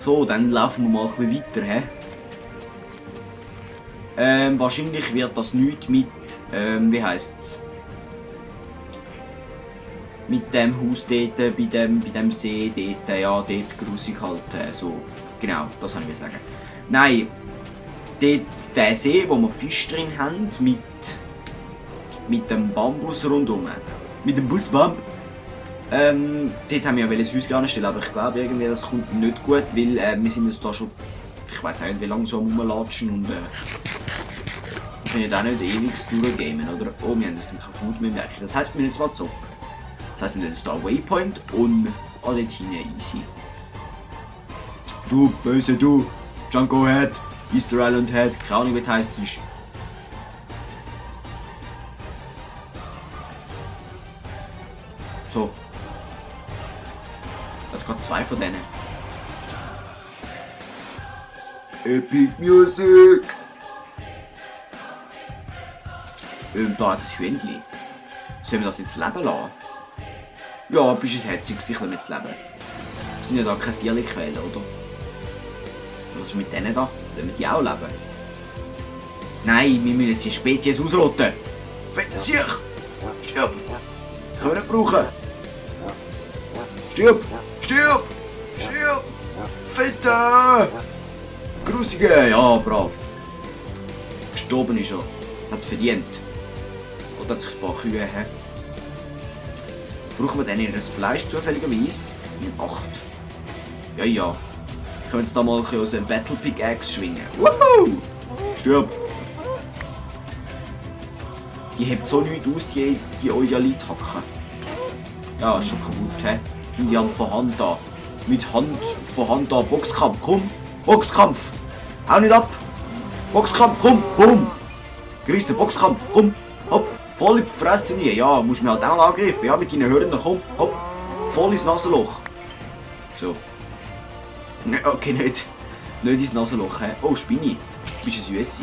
So, dann laufen wir mal ein bisschen weiter. He? Wahrscheinlich wird das nichts mit, wie heisst's? Mit dem Haus dort, bei dem See dort, ja, dort grusig halt, so. Genau, das wollte ich sagen. Nein, dort der See, wo wir Fisch drin haben, mit dem Bambus rundum. Mit dem Busbamb. Dort haben wir ja ein Häuschen anstellen, aber ich glaube irgendwie, das kommt nicht gut, weil wir sind jetzt da schon, ich weiß nicht wie lange so rumlatschen und wir können ja auch nicht ewig durchgamen, oder? Oh, wir haben jetzt kein Food mehr merken. Das heisst, wir nehmen jetzt mal Zock. Das heisst, wir nehmen jetzt da Waypoint und dort hinein easy. Du, böse du, Junko Head, Easter Island Head, keine Ahnung wie das heisst. So. Jetzt gerade zwei von denen. Epic Music! Da hat es Schwindli. Sollen wir das jetzt leben lassen? Ja, bist du herzig, dich mit zu leben. Wir sind ja da keine Tierchen quälen, oder? Was ist mit denen da? Wollen wir die auch leben? Nein, wir müssen jetzt die Spezies ausrotten. Fette sich! Stirb! Können wir nicht brauchen! Stirb! Stirb! Stirb! Fette! Grusige! Ja, brav. Gestorben ist er. Hat es verdient. Oder hat sich ein paar Kühe her. Brauchen wir dann ihr Fleisch zufälligerweise? In 8. Ja, ja. Ich könnte jetzt da mal aus dem Battle Pickaxe schwingen. Woohoo! Stirb! Die hebt so nichts aus, die Eulalithacken. Ja, ist schon kaputt, hä? Und die haben von Hand da. Von Hand da. Boxkampf, komm! Boxkampf! Hau nicht ab! Boxkampf, komm! Boom! Grüße, Boxkampf, komm! Hopp! Voll in die Fresse rein. Ja, musst mir halt auch angreifen. Ja, mit deinen Hörnern, komm! Hopp! Voll ins Nasenloch. So. Okay, nicht ins Nasenloch, hä? Oh, Spinni. Du bist ein Süßi.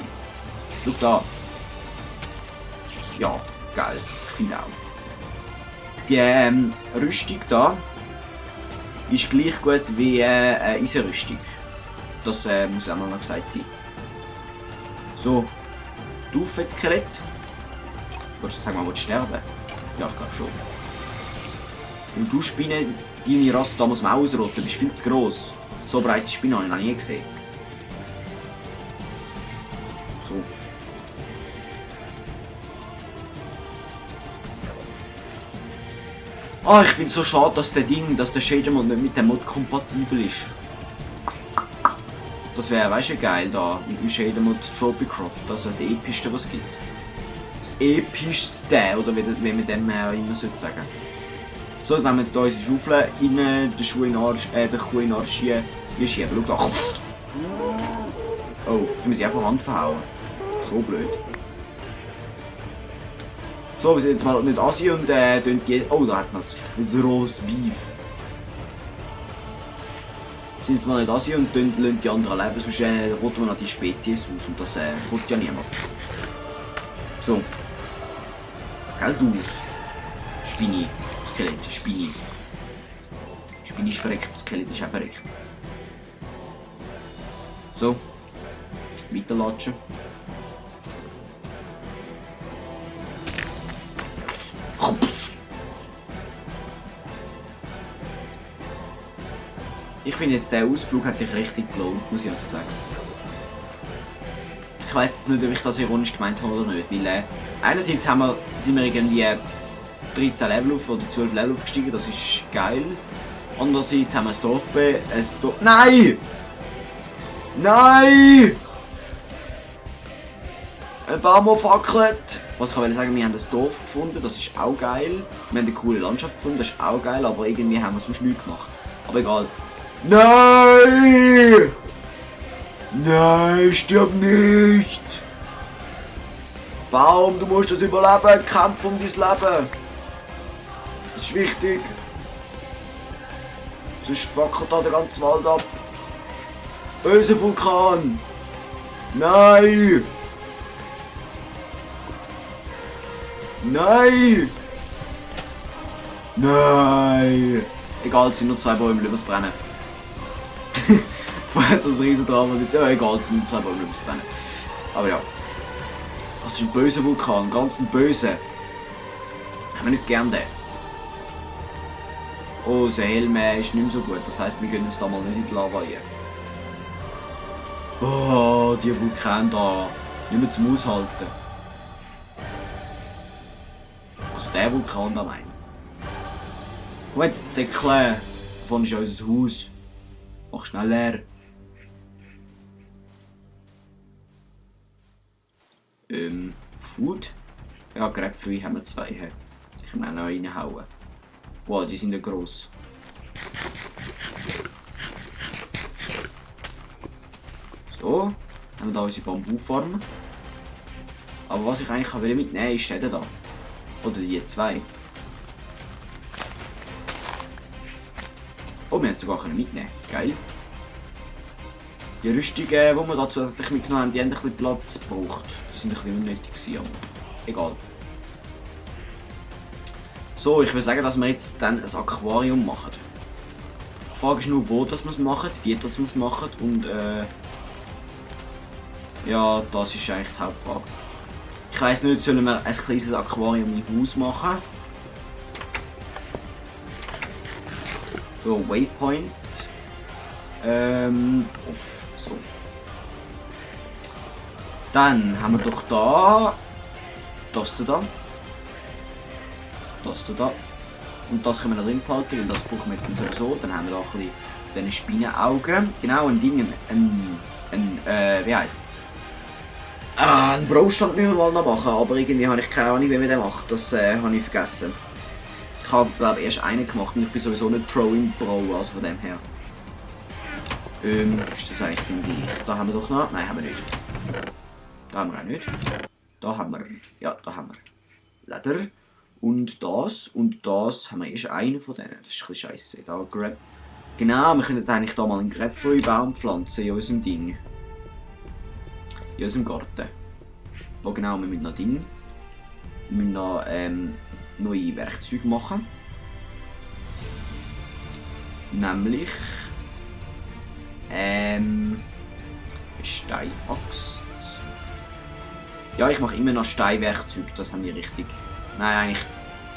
Schau da. Ja, geil. Ich finde auch. Die Rüstung da ist gleich gut wie eine Eisenrüstung. Das muss auch mal noch gesagt sein. So. Du Skelett. Willst du sagen, willst du sterben? Ja, ich glaube schon. Und du Spinne, deine Rasse, da muss man auch ausrotten. Du bist viel zu gross. So breite Spinne habe ich noch nie gesehen. So. Ah, ich finde es so schade, dass der Shader Mod nicht mit dem Mod kompatibel ist. Das wäre, weißt du, geil da, mit dem Shader Mod Tropycraft. Das wäre das Epischste, was es gibt. Das Epischste, oder wie man dem immer sagen sollte. So, jetzt nehmen wir hier unsere Schaufel in den Schuh in den Arsch, den Kuh in den Arsch schieben. Schau da. Oh, das muss ich einfach Hand verhauen. So blöd. So, wir sind jetzt mal nicht Asi und die. Oh, da hat es noch das Roast Beef. Wir sind jetzt mal nicht Asi und lassen die anderen leben, sonst rotten wir noch die Spezies aus und das will ja niemand. So. Gell, du? Spinni. Skelett, Spinni. Spinni ist verreckt, Skelett ist auch verreckt. So. Weiterlatschen. Ich finde jetzt, der Ausflug hat sich richtig gelohnt, muss ich also sagen. Ich weiß jetzt nicht, ob ich das ironisch gemeint habe oder nicht, weil einerseits sind wir irgendwie 13 Level auf oder 12 Level aufgestiegen, das ist geil. Andererseits haben wir ein Dorf Nein! Nein! Ein Baum fackelt! Was ich kann sagen, wir haben ein Dorf gefunden, das ist auch geil. Wir haben eine coole Landschaft gefunden, das ist auch geil, aber irgendwie haben wir sonst nichts gemacht. Aber egal. Nein! Nein, stirb nicht! Baum, du musst das überleben, kämpf um dein Leben! Das ist wichtig! Sonst fackelt da der ganze Wald ab! Böse Vulkan! Nein! Nein! Nein! Egal, es sind nur 2 Bäume, lass es brennen. Vorher so ein riesen Drama und jetzt, ja egal, es sind 2 Bäume brennen. Aber ja. Das ist ein böser Vulkan, ganz ein böser. Haben wir nicht gern den. Oh, unser Helm ist nicht mehr so gut, das heisst, wir gehen uns da mal nicht in die Lava rein. Oh, die Vulkan da. Nicht mehr zum Aushalten. Also der Vulkan da meine ich. Komm jetzt, Säckle. Davon ist unser Haus. Mach schnell leer. Food? Ja, Grapefruit haben wir 2. Ich kann auch noch reinhauen. Wow, die sind ja gross. So, haben wir da unsere Bambufarm. Aber was ich eigentlich mitnehmen will, ist der da. Oder die 2. Oh, wir haben sogar mitnehmen. Geil. Die Rüstungen, die wir da zusätzlich mitgenommen haben, die haben ein bisschen Platz gebraucht. Die sind ein bisschen unnötig gewesen, aber egal. So, ich würde sagen, dass wir jetzt dann ein Aquarium machen. Die Frage ist nur, wo das wir es machen, wie das wir es machen und ja, das ist eigentlich die Hauptfrage. Ich weiss nicht, sollen wir ein kleines Aquarium im Haus machen? So, Waypoint. Off. So. Dann haben wir doch da. Das da. Das da. Und das können wir da drin behalten, weil das brauchen wir jetzt nicht sowieso. Dann haben wir da ein bisschen diese Spinnenaugen. Genau, ein Ding. Wie heisst's? Ein Bro-Stand müssen wir mal noch machen, aber irgendwie habe ich keine Ahnung, wie man den macht. Das habe ich vergessen. Ich habe, glaube ich, erst einen gemacht und ich bin sowieso nicht Pro im Pro, also von dem her. Ist das eigentlich ziemlich gleich? Da haben wir doch noch. Nein, haben wir nicht. Da haben wir auch nicht. Da haben wir. Ja, da haben wir. Leder. Und das haben wir erst einen von denen. Das ist ein bisschen scheiße. Da Grab. Genau, wir können eigentlich da mal einen Grapefruit-Baum pflanzen in unserem Ding. In unserem Garten. Oh genau, wir müssen noch Ding. Wir müssen noch neue Werkzeuge machen. Nämlich Steinaxt. Ja, ich mache immer noch Steinwerkzeug, das haben wir richtig. Nein, eigentlich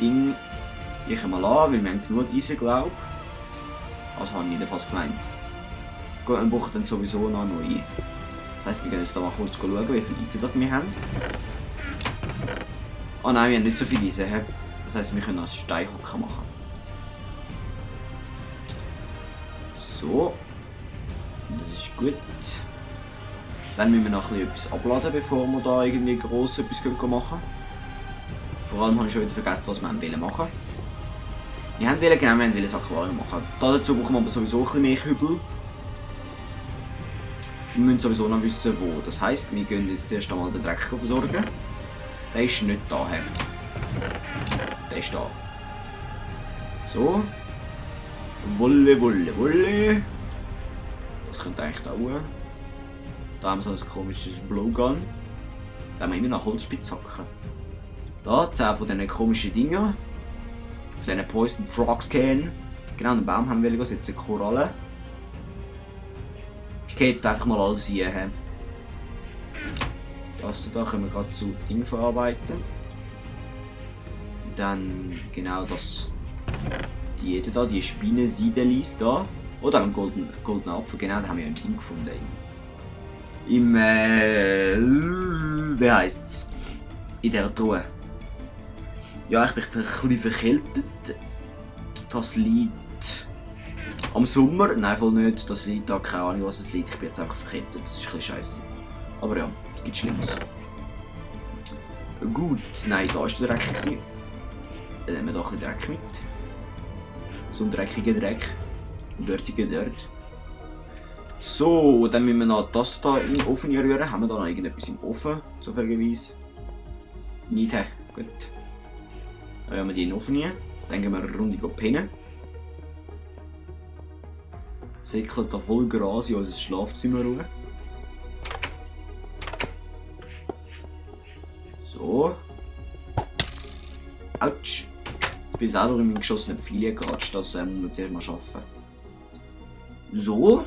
Ding. Ich mal an, weil wir haben genug Eisen, glaube ich. Also habe ich jedenfalls gemeint. Gut, wir brauchen dann sowieso noch neue. Das heisst, wir gehen jetzt da mal kurz schauen, wie viel Eisen das wir haben. Oh nein, wir haben nicht so viel Eisen. Das heisst, wir können als Steinhocker machen. So. Das ist gut. Dann müssen wir noch etwas abladen, bevor wir da irgendwie gross etwas machen. Vor allem habe ich schon wieder vergessen, was wir machen. Wir wollten ein Aquarium machen. Dazu brauchen wir aber sowieso ein bisschen mehr Kübel. Wir müssen sowieso noch wissen, wo. Das heisst, wir gehen jetzt zuerst einmal den Dreck versorgen. Der ist nicht da. Der ist da. So. Wolle, Wolle, Wolle. Das könnte eigentlich da auch. Da haben wir so ein komisches Blowgun. Da haben wir immer noch Holzspitzhacken. Da 10 von diesen komischen Dingen. Von diesen Poison Frogs kennen. Genau, den Baum haben wir setzen, Korallen. Ich gehe jetzt einfach mal alles hier. Das da können wir gerade zu Dingen verarbeiten. Dann genau das. Die Spinnensiedelis da. Oder einen goldenen Apfel, genau, da haben wir ein Ding gefunden. Wie heisst's? In der Truhe. Ja, ich bin ein bisschen verkältet. Das liegt am Sommer. Nein, voll nicht. Das liegt da, keine Ahnung, was es liegt. Ich bin jetzt einfach verkältet. Das ist ein bisschen scheiße. Aber ja, es gibt Schlimmes. Gut, nein, da war der Dreck. Dann nehmen wir da ein bisschen Dreck mit. So ein dreckiger Dreck. Ein dirtiger Dirt. So, dann müssen wir noch das hier in den Ofen rühren. Haben wir da noch irgendetwas im Ofen? Zufälligerweise. Nicht, gut. Dann rühren wir die in den Ofen rein. Dann gehen wir eine Runde pennen. Säckelt da voll Gras in unser Schlafzimmer rüber. So. Autsch. Ich bin selber in meinem geschossenen Pfeil geratscht, das muss man zuerst mal schaffen. So.